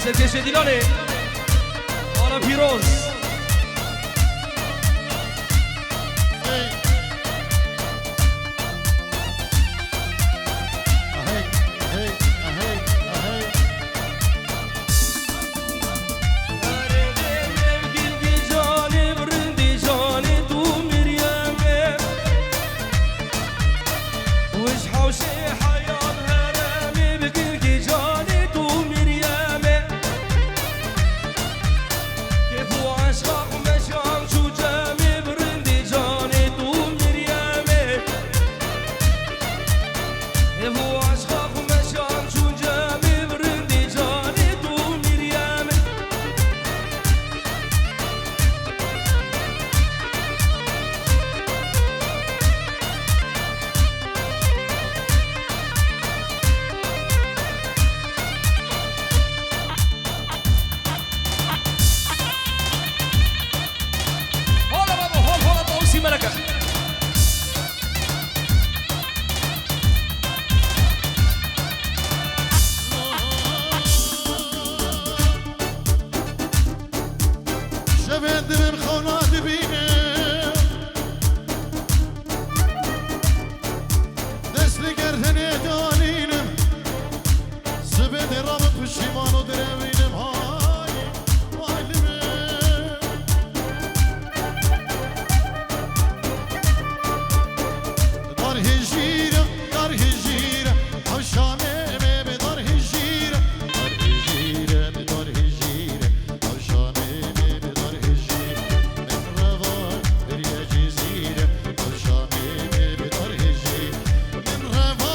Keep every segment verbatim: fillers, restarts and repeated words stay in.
Serkêşê Dîlanê. Ana Pîroz. Hala baba, hol hola Tawusî Meleke. Şevên dibim xewna dibînim. Dest li gerdenê danînim. Sibê dê rabim pişîman û direwînim. Hay, hay li min. Dar hijîre, dar hijîre, hewşamê me bi dar hijîre. Dar hijîre, bi dar hijîre, hewşamê me bi dar hijîre. Min reva biriye Cizîre, hewşamê me bi dar hijîre. Min reva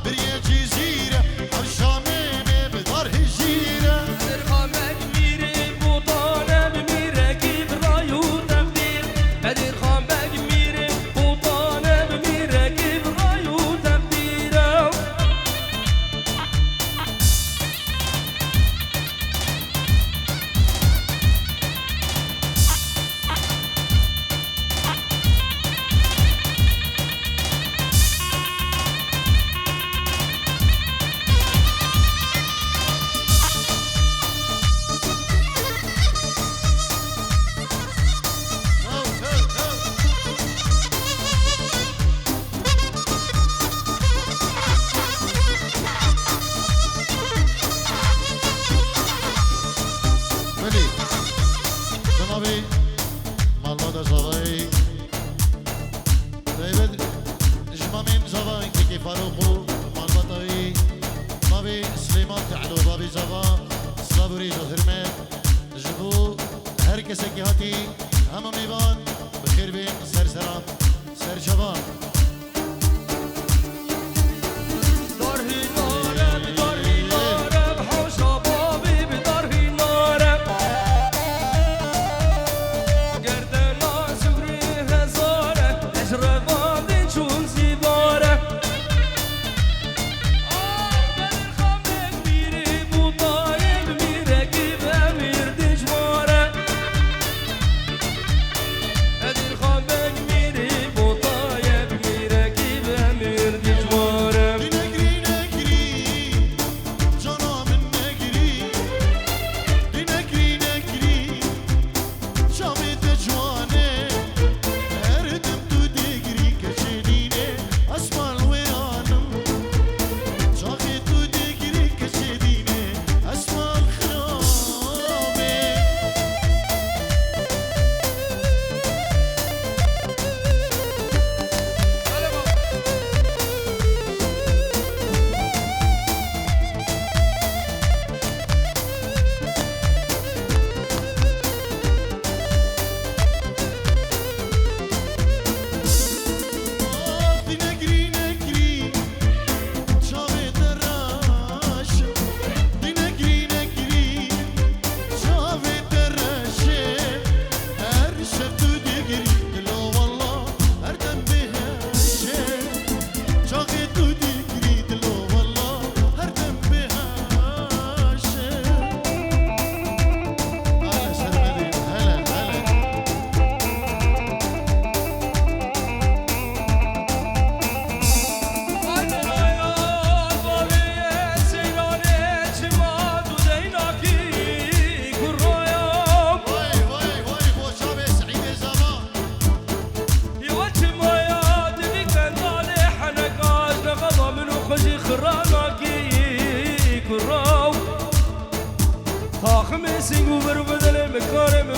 biriye Cizîre, hewşamê me bi dar hijîre. Bedirxan Beg mîrê Botanê bi mîrekî bi ray û teqdîr. Bedirxan Beg mîrê Botanê bi mîrekî bi ray û teqdîr e. Belê, bi navê malbata Zavayê, taybet ji mamên Zava Kekê Farûq û malbata wî, bavê Silêman Tehlo, bavê Zava, silav û rêz û hurmet ji bo her kesekî hatî, hemû mêvan, bi xêr bên ser seran, ser çavan.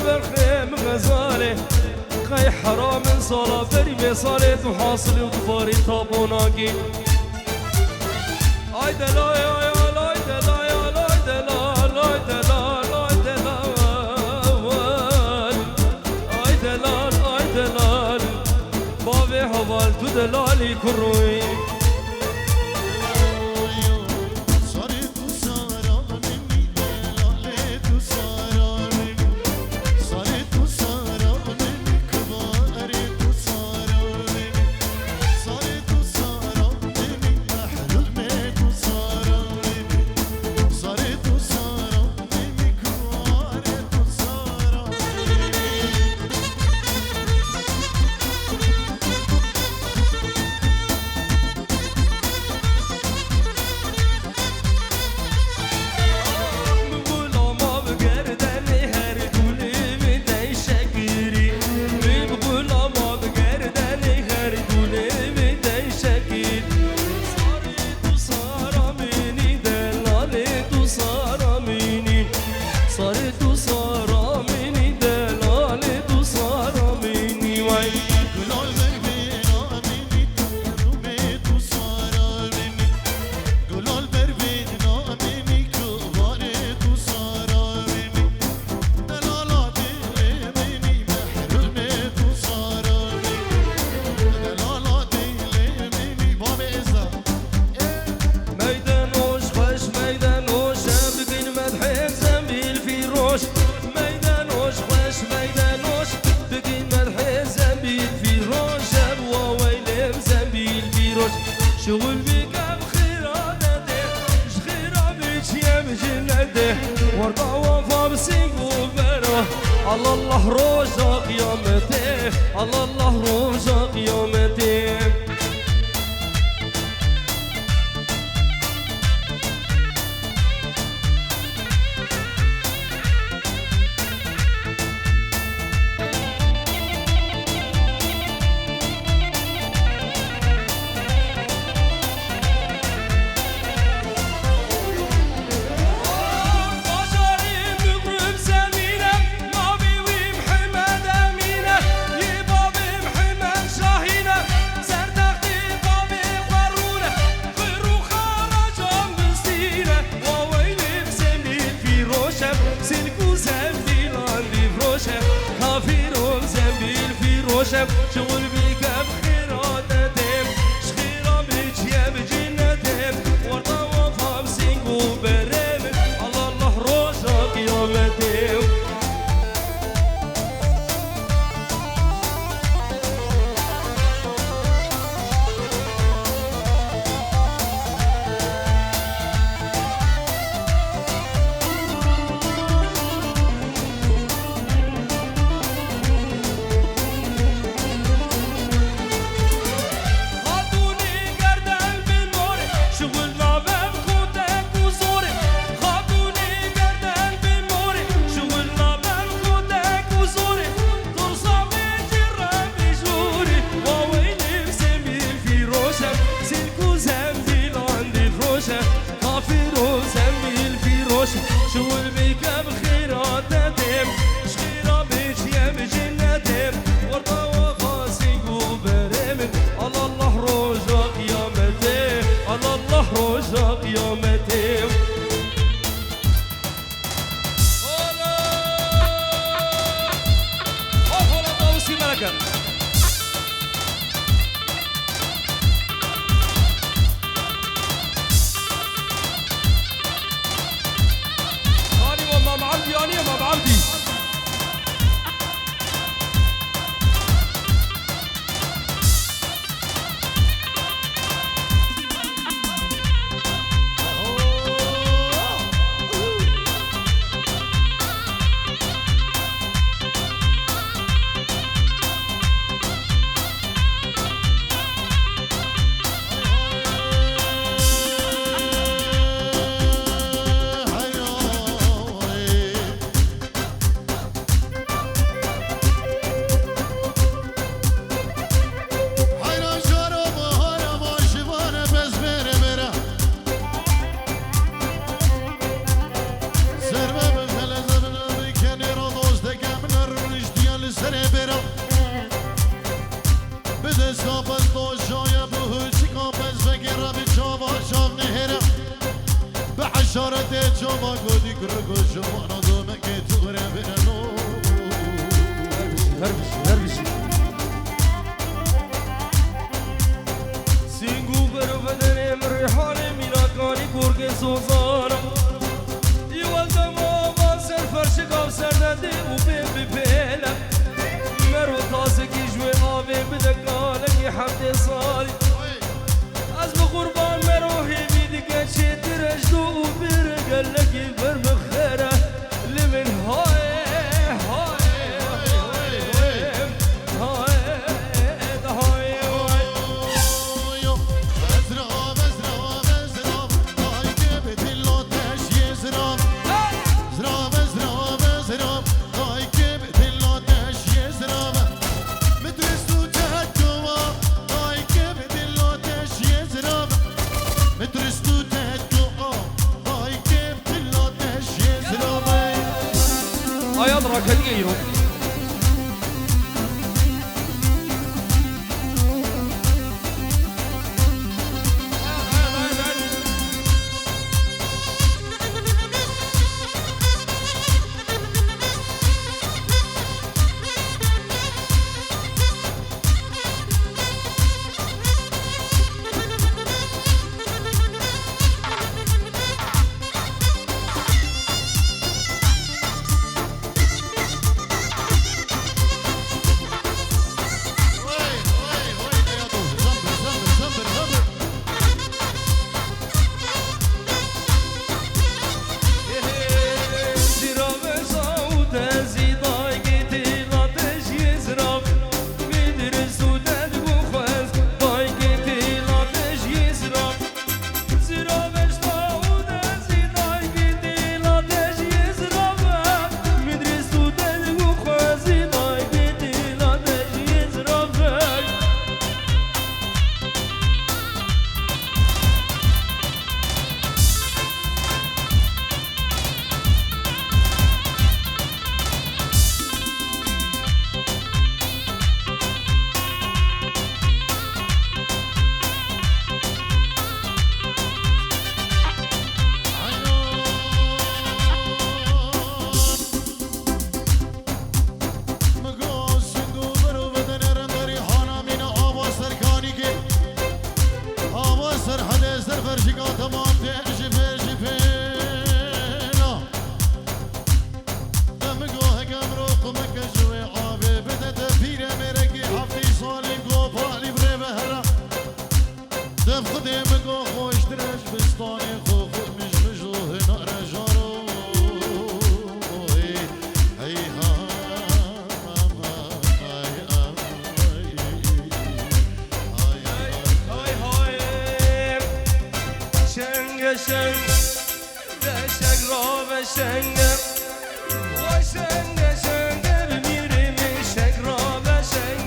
Berxê min xezalê, qey heram in sala berî vê salê tu hasilî û tu farî tabonakî. Ay delal, ay, ay, ay delal, ay delal, ay delal, ay delal. Ay delal, ay delal. Bavê heval tu delalî kurûyî. Sarê tu sara minî, delalê tu sara minî, way. Gulal ber vêna minî, tu rûmê tu sara minî. Gulal ber vêna minî, tu varê tu sara minî. Delala dilê minî, mehrûmê tu sara minî. Delala dilê minî, bavê Êzda. Meydan hoş, xweş meydan hoş, em dikin medhê zembîl fîroş. Meydan hoş, xweş meydan hoş, dikin medhê zembîl fîroş. Em wa weylê zembîl fîroş. Şiwil bikem xêra nedê, ji xêra biçiyem jinedê. Werda wafa bi sîng û bera. Allah Allah roja qiyametê, Allah Allah roja qiyametê. Bajarê Muqrib Zemîn e, navê wî Mihemed Emîn e, yê bavê Mihemed Şahîn e, sertextê bavê xwe rûne. Xêr û xeracan bistîne, wa weylê bi zembîl fîroş e, silk û zembîlan dîvroş e, kafir û zembîl fîroş e, şiwil bike bi xêra te têm, ji xêra biçiye bi cinetê, werda wafa bi sîng û berê min, Allah Allah roja qiyametê. Xatûnê gerdel bi norê, şiwil nabe bi kotek û zorê. Xatûnê gerdel bi norê, şiwil nabe bi kotek û zorê. Tirsa vê cî re bijûrî, wa weylê bi zembîl fîroş e, silk û zembîlan dîvroş e. Kafir û zembîl fîroş, şiwil bike bi xêra te têm, ji xêra biçiye bi cinetê, werda wafa sîng û berê min, Allah Allah roja qiyametê, Allah Allah roja qiyametê. Ola! Of, ola, Tawusî mereke. Anî we Mam Abdî, anî ye Mam Abdî. Her bijî. Sîng û ber û bedenê min rêhanê mînakanî korkê sozan. Îwel dema ava ser ferşik av serdedê û bê bipêle. Mero tasekî ji wê avê bide kalekî heftê salî. Ez bi qurban mero hêvî dike çêtir e ji do û bir gelekî ber min xêr e. Li min hayê, hayê, hayê, hayê, hayê, hayê. Ayal raketiye îro. Migo sing û ber û bedenê renderî hana mîna ava ser kanîkê. Ava ser hedê ser ferşika temam tê ji pê ji pê. Na. Te migo heke mirov qumeke ji wê avê bide te pîre mêrekî heftî salî go palî bi rê ve here. Dev xudê min go xweştir e ji bistanê xwe xwe mij mij û hinar e jaro. Hey, hey, ha, ha, ha, hey, ha, hey, hey, hey. Hay hay. Şenge şeng. Şeng rabe şenge. Vay şenge şenge, bi mîrê min şeng rabe şenge.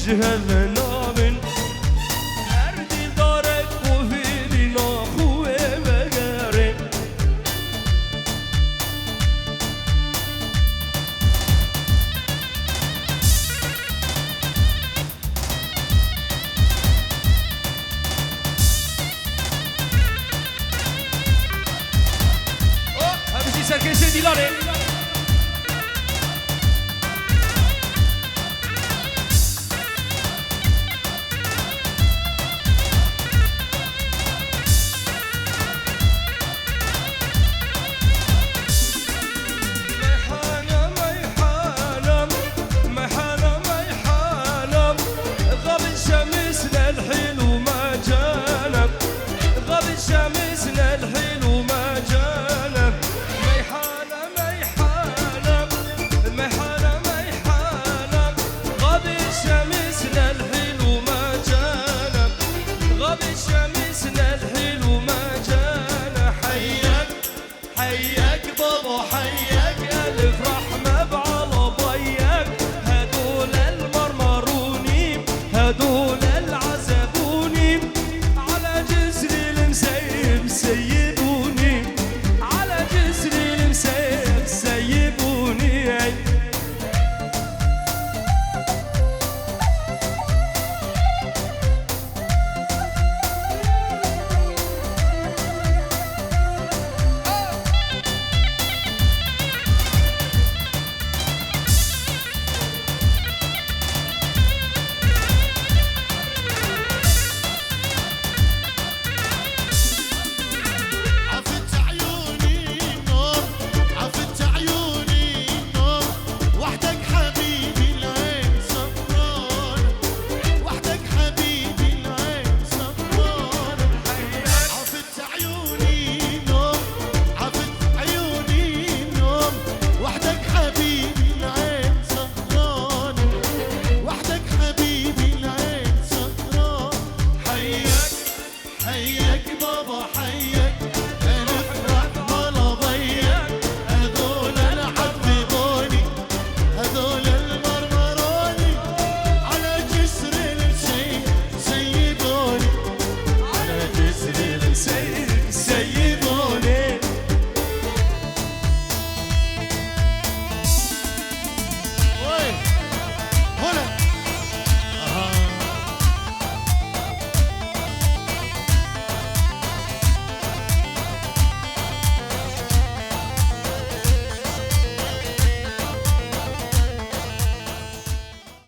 Hele